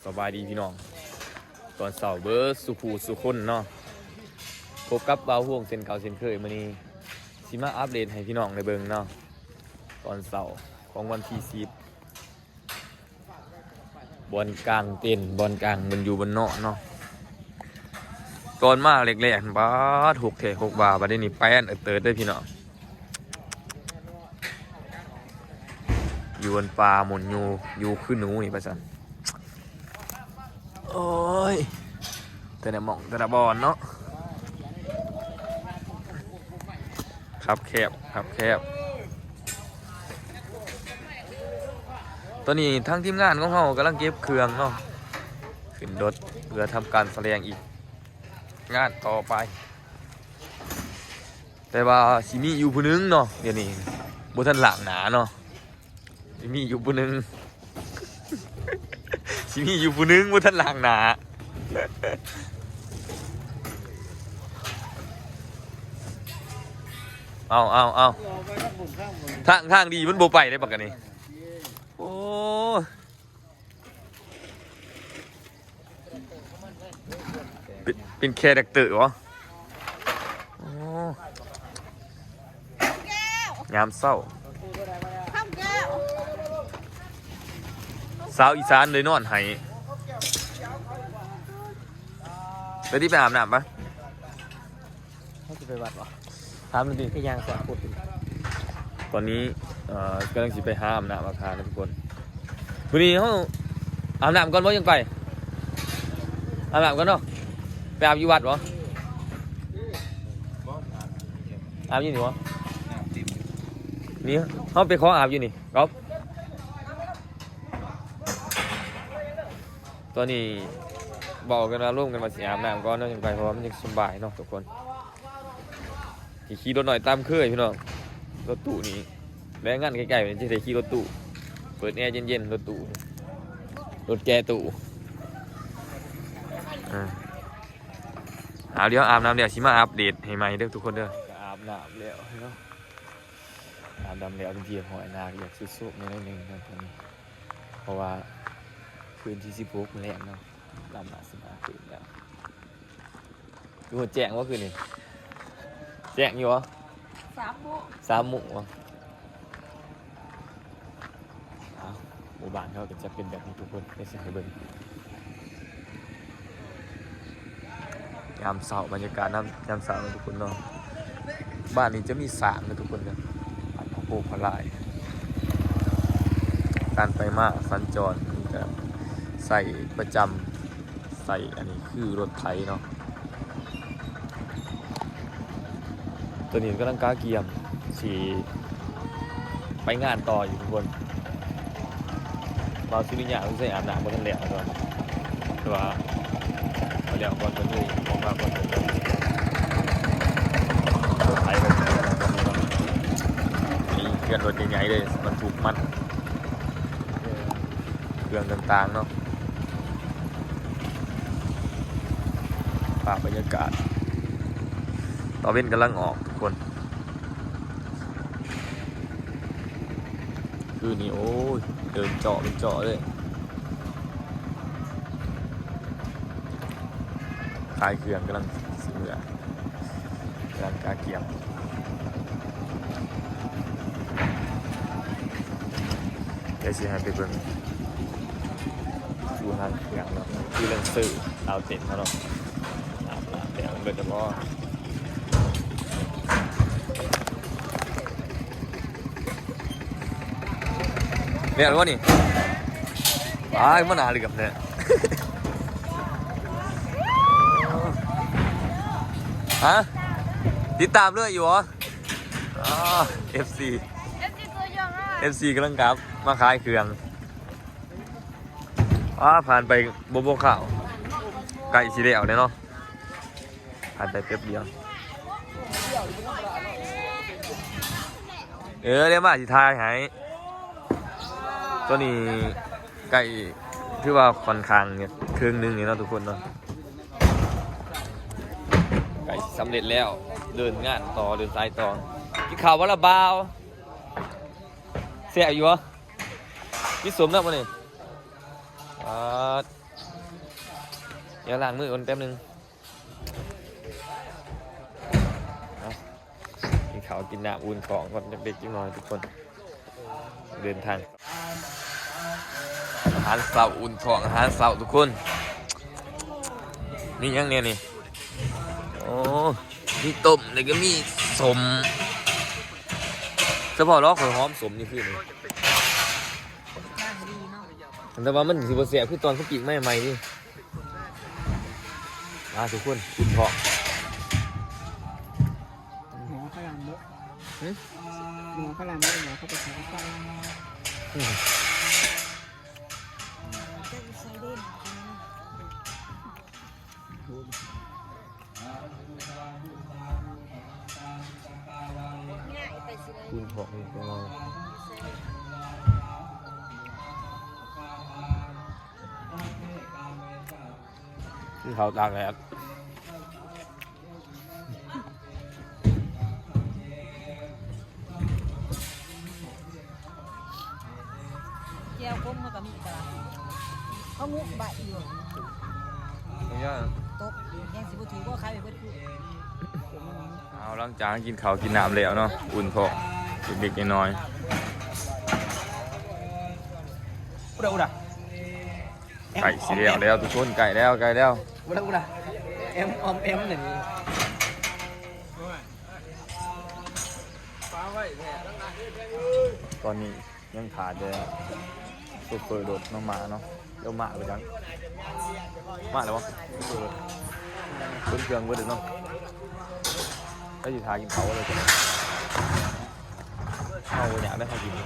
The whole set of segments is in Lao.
ສະບາຍດີພີ່ນ້ອງ ຕອນເຊົ້າເບິດສູ່ຜູ້ສູ່ຄົນເນາະ. ພົບກັບບ່າວຮວງເຊັ່ນເກົ່າເຊັ່ນເຄີຍ. ມື້ນີ້ຊິມາອັບເດດໃຫ້ພີ່ນ້ອງໄດ້ເບິ່ງເນາະ ຕອນເຊົ້າຂອງວັນທີສິບ ບ່ອນກາງເຕັນ ບ່ອນກາງບ່ອນຢູ່ບ່ອນນອນເນາະ. ຕອນມາແລກໆ ບາດ ຫົກແທ້ຫົກວ່າ ບາດນີ້ແປ້ນເອີເຕີດເດ້ພີ່ນ້ອງ. ຢູ່ອັນປ່າໝູນຢູ່ ຢູ່ຄືໜູນີ້ວ່າຊັ້ນ. ໂອ້ຍ ແຕ່ລະໝ່ອງແຕ່ລະບ່ອນເນາະ ຄັບແຄບ ຄັບແຄບ. ຕອນນີ້ທາງທີມງານຂອງເຮົາກຳລັງເກັບເຄື່ອງເນາະ ຂຶ້ນລົດເພື່ອທຳການສະແດງອີກງານຕໍ່ໄປ. ແຕ່ວ່າຊິມີຢູ່ຜູ້ໜຶ່ງເນາະ ດຽວນີ້ບໍ່ທັນລ້າງໜ້າເນາະ ຊິມີຢູ່ຜູ້ໜຶ່ງ ຊິມີຢູ່ຜູ້ໜຶ່ງບໍ່ທັນລ້າງໜ້າ. ເອົາ ເອົາ ເອົາ ທາງ ທາງດີມັນບໍ່ໄປເດ້ບັກອັນນີ້ ໂອ້. ເປັນ ເປັນຄາແຣັກເຕີບໍ່? ໂອ້ ຍາມເຊົ້າ ສາວອີສານໄດ້ນອນໃຫ້. ໄປຕິ ໄປອາບນ້ຳປະ. ເຮົາຊິໄປວັດບໍ່? ຖາມມັນຕິ ໄປຍ່າງສວນພຸດ. ຕອນນີ້ ເອີ ກຳລັງຊິໄປຫາອາບນ້ຳອາບທ່ານນະທຸກຄົນ. ມື້ນີ້ເຮົາອາບນ້ຳກ່ອນບໍ່ ຈັ່ງໄປ? ອາບນ້ຳກ່ອນເນາະ. ໄປອາບຢູ່ວັດບໍ່? ອາບຢູ່ນີ້ບໍ່? ນີ້ ເຮົາໄປຂໍອາບຢູ່ນີ້ ກອບ. ຕອນນີ້ເວົ້າກັນວ່າ ລົມກັນວ່າຊິອາບນ້ຳກ່ອນເນາະ ຈັ່ງໄປ ເພາະວ່າມັນຍັງສະບາຍເນາະທຸກຄົນ. ຂີ່ ຂີ່ລົດໜ້ອຍຕາມເຄີຍພີ່ນ້ອງ. ລົດຕູ້ນີ້ ແລະ ງານໃກ້ໆນີ້ຈະໄດ້ຂີ່ລົດຕູ້ ເປີດແອເຢັນໆ ລົດຕູ້ ລົດແກ່ຕູ້. ອ່າ ເອົາ ດຽວອາບນ້ຳແລ້ວຊິມາອັບເດດໃຫ້ໃໝ່ເດີທຸກຄົນເດີ. ອາບນ້ຳແລ້ວເນາະ ອາບນ້ຳແລ້ວເປັນທີ່ຮຽບຮ້ອຍ ໜ້າກໍຢາກຊຸດໂຊມແດ່ໜ້ອຍໜຶ່ງເນາະຕອນນີ້ ເພາະວ່າຄືນທີສິບຫົກມື້ແລງເນາະ ລຳໜ້າສິບຫ້າຄືນແລ້ວ. ຄືວ່າແຈ້ງບໍ່ຄືນນີ້? ແຈ້ງຢູ່ບໍ່? ສາມໂມງ ສາມໂມງບໍ່? ເອົາ ໝູ່ບ້ານເຮົາກໍຈະເປັນແບບນີ້ທຸກຄົນ ດຽວຊິໃຫ້ເບິ່ງ ຍາມເຊົ້າ ບັນຍາກາດນຳຍາມເຊົ້າເນາະທຸກຄົນເນາະ. ບ້ານນີ້ຈະມີຊ້າງເນາະທຸກຄົນເດີ ບ້ານຂອງໂພພະລາຍ. ການໄປມາສັນຈອນນີ້ກໍໃຊ້ປະຈຳ ໃຊ້ອັນນີ້ຄືລົດໄຖເນາະ. ຕອນນີ້ກຳລັງກະກຽມຊິໄປງານຕໍ່ຢູ່ທຸກຄົນ. ບ່າວສຸລິຍະເພິ່ນໃສ່ອາບນ້ຳບໍ່ທັນແລ້ວຕອນ ແຕ່ວ່າເອົາແລ້ວກ່ອນເພິ່ນເລີຍອອກມາກ່ອນເພິ່ນ. ລົດໄຖໄປ ມີເຄື່ອນລົດໃຫຍ່ໆເລີຍ ບັນທຸກມັນ ເຄື່ອງຕ່າງໆເນາະ. ພາບບັນຍາກາດຕາເວັນກຳລັງອອກທຸກຄົນ. ຄືນີ້ ໂອ້ຍ ເດີນເຈາະເປັນເຈາະເລີຍ ຂາຍເຄື່ອງກຳລັງຊິເມືອ ກຳລັງກະກຽມ. ດຽວຊິໃຫ້ໄປເບິ່ງຢູ່ຮ້ານເຄື່ອງເນາະ ຄືເລື່ອງຊື້ລາວເຕັນເນາະ. ອາບນ້ຳແລ້ວເບິດແລ້ວບໍ່? ແລ້ວບໍ່ນີ້? ອ້າຍ ມັນໜ້າເຫຼືອມແທ້. ຮະ? ຕິດຕາມເລື້ອຍຢູ່ບໍ່? ອໍ ເອັຟຊີ ເອັຟຊີ ກຳລັງກັບມາຂາຍເຄື່ອງ. ອ້າ ຜ່ານໄປບໍ່ ບໍ່ຄາວ ໃກ້ຊິແລ້ວແລ້ວເນາະ. ຜ່ານໄປແປັບດຽວ ເອີ ດຽວມາຊິຖ່າຍໃຫ້. ໂຕນີ້ໃກ້ ຖືວ່າຂ້ອນຂ້າງເຄິ່ງໜຶ່ງນີ້ເນາະທຸກຄົນເນາະ. ໃກ້ຊິສຳເລັດແລ້ວ ເດີນງານຕໍ່ ເດີນສາຍຕໍ່. ກິນເຂົ້າບໍ່ລະບ່າວ? ແຊບຢູ່ບໍ່? ກິນສົ້ມນຳບໍ່ນີ້? ປາດ ດຽວລ້າງມືກ່ອນແປັບໜຶ່ງ. ເອົາ ກິນເຂົ້າກິນນ້ຳ ອຸ່ນທ້ອງກ່ອນ ຈັກເລັກຈັກນ້ອຍທຸກຄົນ. ເດີນທາງ ອາຫານເຊົ້າ ອຸ່ນທ້ອງ ອາຫານເຊົ້າທຸກຄົນ. ມີຫຍັງແດ່ນີ້? ໂອ້ ມີຕົ້ມ ແລ້ວກໍມີສົ້ມ. ສະເພາະລອກ ຂ້ອຍຫອມສົ້ມນີ້ຄືນີ້ ແຕ່ວ່າມັນຊິບໍ່ແຊບຄືຕອນເຂົາປີ້ງໃໝ່ໆນີ້. ມາທຸກຄົນ ອຸ່ນທ້ອງ. ໝໍຝຣັ່ງເນາະ ຫຶ? ໝໍຝຣັ່ງເນາະ ໝໍເຂົາໄປໃສ່ໄຟຟ້າ. ອືມ ອຸ່ນທ້ອງ ກິນເຂົ້າຕາກແດດ. ແຈ່ວຂົມເຮົາກໍມີຕະຫຼາດ ເຂົາງຸບໃບຢູ່ ເອົາ ຕົກແຮງຊິບໍ່ຖືກບໍ່ຂາຍໄປເບິດຄື. ເອົາ ຫຼັງຈາກກິນເຂົ້າກິນນ້ຳແລ້ວເນາະ ອຸ່ນທ້ອງເລັກໆນ້ອຍໆ. ອຸດາ ອຸດາ. ໃກ້ຊິແລ້ວແລ້ວທຸກຄົນ ໃກ້ແລ້ວ ໃກ້ແລ້ວ. ບໍ່ໄດ້ ບໍ່ໄດ້ ແອມອອມແອມນີ້. ຕອນນີ້ຍັງຖ້າແຕ່ໂຊເຟີລົດເນາະ ມາເນາະ. ດຽວມາໄປຈັງ ມາແລ້ວບໍ່? ເອີ ເບິ່ງເຄື່ອງເບິດເລີຍເນາະ. ແລ້ວຊິຖ້າກິນເຂົ້າເລີຍ. ເຮົາບໍ່ຢາກໄດ້ເຂົ້າກິນ. ເ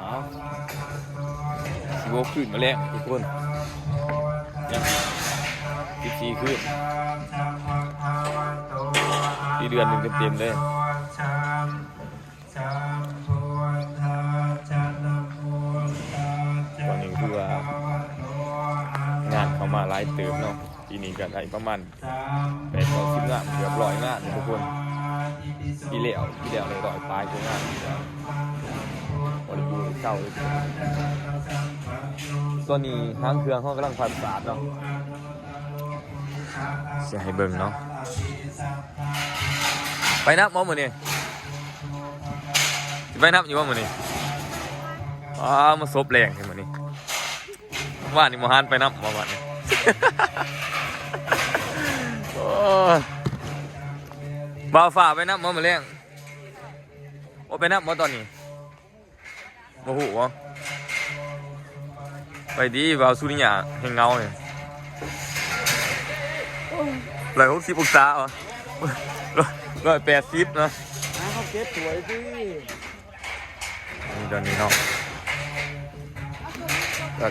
ອົາ ສິບຫົກຄືນມາແລ້ວທຸກຄົນ ຍັງສິບສີ່ຄືນ ອີກເດືອນໜຶ່ງເຕັມໆເລີຍ. ຕອນນີ້ຄືວ່າງານເຂົ້າມາຫຼາຍເຕີບເນາະ ປີນີ້ກໍໄດ້ປະມານ ແປດເກົ້າສິບງານ ເກືອບຮ້ອຍງານທຸກຄົນ. ປີແລ້ວ ປີແລ້ວໄດ້ຮ້ອຍປາຍກວ່າງານ ບໍ່ໄດ້ຢູ່ໄດ້ເຊົາເລີຍ. ຕອນນີ້ຫາງເຄື່ອງເຮົາກຳລັງພັດສາດເນາະ ຊິໃຫ້ເບິ່ງເນາະ. ໄປນຳບໍ່ມື້ນີ້? ຊິໄປນຳຢູ່ບໍ່ມື້ນີ້? ອ້າ ມາສົບແລງແທ້ມື້ນີ້. ວານນີ້ໝໍຫານໄປນຳບໍ່ວານນີ້? ໂອ້ຍ ບ່າວຟ້າໄປນຳບໍ່ມື້ແລງ? ບໍ່ໄປນຳບໍ່ຕອນນີ້? ບໍ່ຮູ້ບໍ່? ໄປຕິ ບ່າວສຸລິຍາແຫ່ງເງົານີ້ ຮ້ອຍຫົກສິບອົງສາຫວາ? ຮ້ອຍແປດສິບນະ. ຫາເຮົາເກັບຖ້ວຍຕິ. ນີ້ຕອນນີ້ເນາະ ກ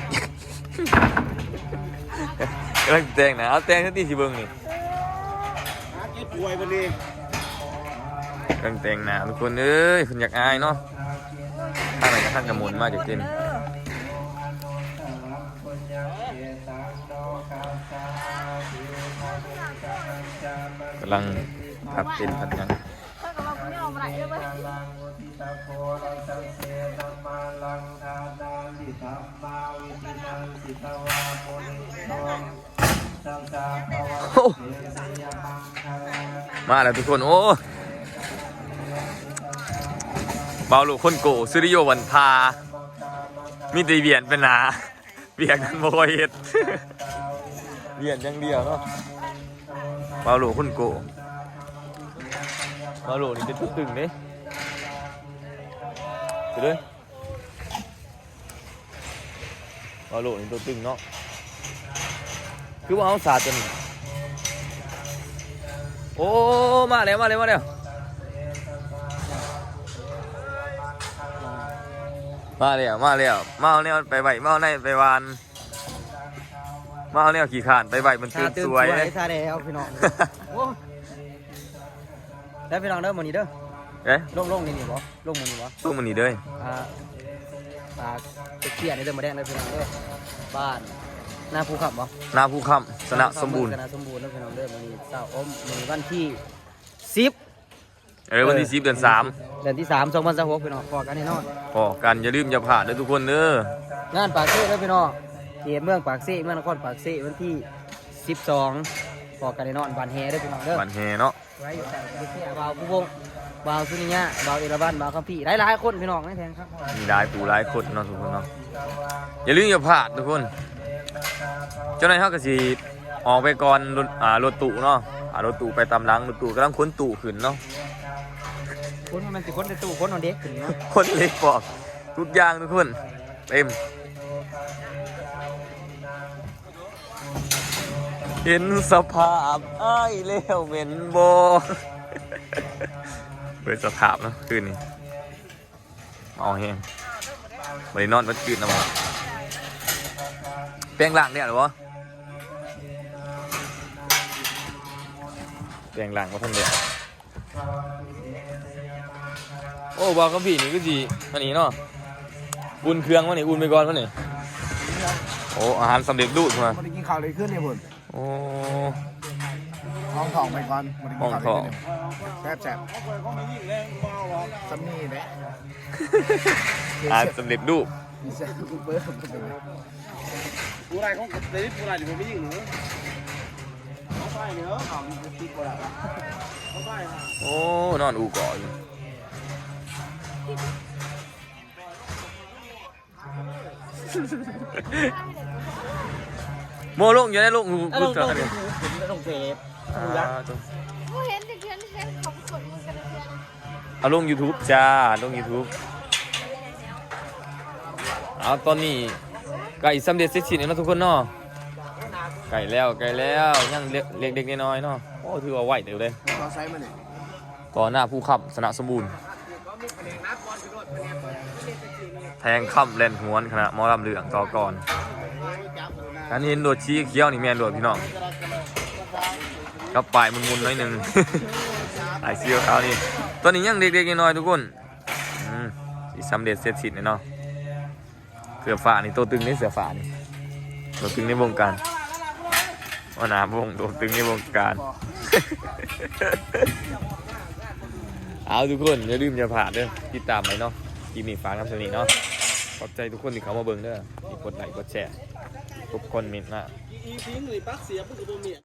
ຳລັງແຕ່ງໜ້າ ເອົາແຕ່ງເທົ່າທີ່ຊິເບິ່ງນີ້ ຫາເກັບຖ້ວຍເພິ່ນເອງ ກຳລັງແຕ່ງໜ້າທຸກຄົນເອີຍ ເພິ່ນຢາກອາຍເນາະ. ທາງນັ້ນກໍ ທາງກະມົນມາຈາກເຕັນ ກຳລັງພັບເຕັນພັບຫຍັງ. ເຂົາກໍວ່າບໍ່ຍອມໄດ້ເລີຍເວີຍ. ໂອ້ ມາແລ້ວທຸກຄົນ. ໂອ້ ບ່າວໂລຄົນໂກ້ ສຸລິໂຍວັນທາ ມີແຕ່ວຽນໄປໜ້າ. ວຽກນັ້ນບໍ່ຄ່ອຍເຮັດ ວຽກຢ່າງດຽວເນາະ. ມາໂຫຼຄົນໂກ ມາໂຫຼນີ້ເປັນຕົວຕຶງເດ້ ເດີ ມາໂຫຼນີ້ຕົວຕຶງເນາະ. ຄືວ່າເຮົາສາດຕົວນີ້ ໂອ້ ມາແລ້ວ ມາແລ້ວ ມາແລ້ວ. ມາແລ້ວ ມາແລ້ວ ມາເອົາແນວໄປໄວ້ ມາເອົາໃນໄປຫວ່ານ ມາເອົາແນວຂີ້ຄ້ານໄປໄວ້ ມັນຕື່ນສວຍ ຊາຕື່ນສວຍ ຊາແລ້ວພີ່ນ້ອງ. ໂອ້ ແລ້ວພີ່ນ້ອງເດີ ມື້ນີ້ເດີ ເອີ ລົງ ລົງນີ້ນີ້ບໍ່ ລົງມື້ນີ້ບໍ່ ລົງມື້ນີ້ເດີ. ອ່າ ຝາກເຊັກເຊັກເດີ ມື້ແລງເດີພີ່ນ້ອງເດີ ບ້ານນາພູຄຳບໍ່ ນາພູຄຳ ຊະນະສົມບູນ ຊະນະສົມບູນເດີພີ່ນ້ອງເດີ. ມື້ນີ້ເຊົ້າ ໂອ້ ມື້ນີ້ວັນທີສິບ ເອີ ວັນທີສິບ ເດືອນສາມ ເດືອນທີສາມ ສອງພັນຊາວຫົກ ພີ່ນ້ອງ ພໍ້ກັນແນ່ນອນ. ພໍ້ກັນ ຢ່າລືມຢ່າພາດເດີທຸກຄົນເດີ. ງານປາກເຊເດີພີ່ນ້ອງ ເຂດເມືອງປາກເຊ ເມືອງນະຄອນປາກເຊ ວັນທີສິບສອງ ພໍ້ກັນແນ່ນອນ ບ້ານແຮ່ເດີພີ່ນ້ອງເດີ ບ້ານແຮ່ເນາະ. ໄວ້ຢູ່ໃກ້ເຊຍ ບ່າວພູວົງ ບ່າວສຸນິຍະ ບ່າວເອລາວັນ ບ່າວຄຳພີ ຫຼາຍໆຄົນພີ່ນ້ອງໃນແຂວງຄຳ ມີຫຼາຍຜູ້ຫຼາຍຄົນເນາະທຸກຄົນເນາະ. ຢ່າລືມຢ່າພາດທຸກຄົນ. ເຈົ້າໜ້າທີ່ເຮົາກໍຊິອອກໄປກ່ອນ ລົດ ອ່າ ລົດຕູ້ເນາະ. ອ່າ ລົດຕູ້ໄປຕາມຫຼັງ ລົດຕູ້ກຳລັງຂົນຕູ້ຂຶ້ນເນາະ. ຂົນ ມັນຊິຂົນແຕ່ຕູ້ ຂົນເອົາເດັກຂຶ້ນເນາະ ຂົນເຫຼັກປອກ ທຸກຢ່າງທຸກຄົນ ເຕັມ. ເຫັນສະພາບອ້າຍແລ້ວແມ່ນບໍ່? ເບິ່ງສະພາບເນາະ ຄືນນີ້ເມົາແຮງ ບໍ່ໄດ້ນອນເບິດຄືນນະບໍ່. ແປງຮ່າງແລ້ວບໍ່? ແປງຮ່າງບໍ່ທັນແລ້ວ. ໂອ້ ບ່າວຄຳພີນີ້ຄືຊິອັນນີ້ເນາະ ອຸ່ນເຄື່ອງມານີ້ ອຸ່ນໄປກ່ອນມານີ້. ໂອ້ ອາຫານສຳເລັດຮູດມາ ບໍ່ໄດ້ກິນເຂົ້າເລີຍຄືນນີ້ພຸ້ນ. ໂອ້ ຮອງທ້ອງໄປກ່ອນ ບໍ່ໄດ້ກິນເຂົ້າເລີຍຄືນນີ້. ແຊບໆ ສ່ຳນີ້ແຫຼະ ອາຫານສຳເລັດຮູດ. ຜູ້ໃດຂອງເດວິດ ຜູ້ໃດບໍ່ມີຍິງເນາະ. ໂອ້ ນອນອູ່ກໍຢູ່. ໂມ ລົງຢູ່ໃນ ລົງ ລົງເຟສ ອ່າ ບໍ່ເຫັນຈັກເທື່ອ ເຫັນເຂົາໄປກົດມືກັນເທື່ອ. ເອົາລົງຢູທູບຈ້າ ລົງຢູທູບ. ເອົາ ຕອນນີ້ໃກ້ສຳເລັດເສັດສິ້ນແລ້ວເນາະທຸກຄົນເນາະ. ໃກ້ແລ້ວ ໃກ້ແລ້ວ ຍັງເລັກໆນ້ອຍໆເນາະ. ໂອ້ ຖືວ່າໄວເຕີບເດ້. ຕໍ່ໃສມື້ນີ້? ຕໍ່ໜ້າພູຄຳ ຊະນະສົມບູນ. ແພງຄຳ ແລ່ນຫວນ ຄະນະໝໍລຳເລື່ອງຕໍ່ກ່ອນ. ຄັນເຫັນລົດສີຂຽວນີ້ແມ່ນໂລດພີ່ນ້ອງ ກັບປ້າຍໝຸ່ນໆໜ້ອຍໜຶ່ງ. ອ້າຍສີຂາວນີ້ ຕອນນີ້ຍັງເລັກໆນ້ອຍໆທຸກຄົນ. ອືມ ຊິສຳເລັດເສັດສິ້ນແລ້ວເນາະ. ເສື້ອຟ້ານີ້ໂຕຕຶງເດ້ ເສື້ອຟ້ານີ້ໂຕຕຶງໃນວົງການ ຫົວໜ້າວົງ ໂຕຕຶງໃນວົງການ. ເອົາ ທຸກຄົນ ຢ່າລືມຢ່າພາດເດີ ຕິດຕາມໄວ້ເນາະ. ຄລິບນີ້ຝາກນຳສ່ຳນີ້ເນາະ. ຂອບໃຈທຸກຄົນທີ່ເຂົ້າມາເບິ່ງເດີ ກົດໄລກົດແຊ ກົດຄອມເມັນມາ. ອີພິງນີ້ປາກສຽບມັນກໍບໍ່ມີ.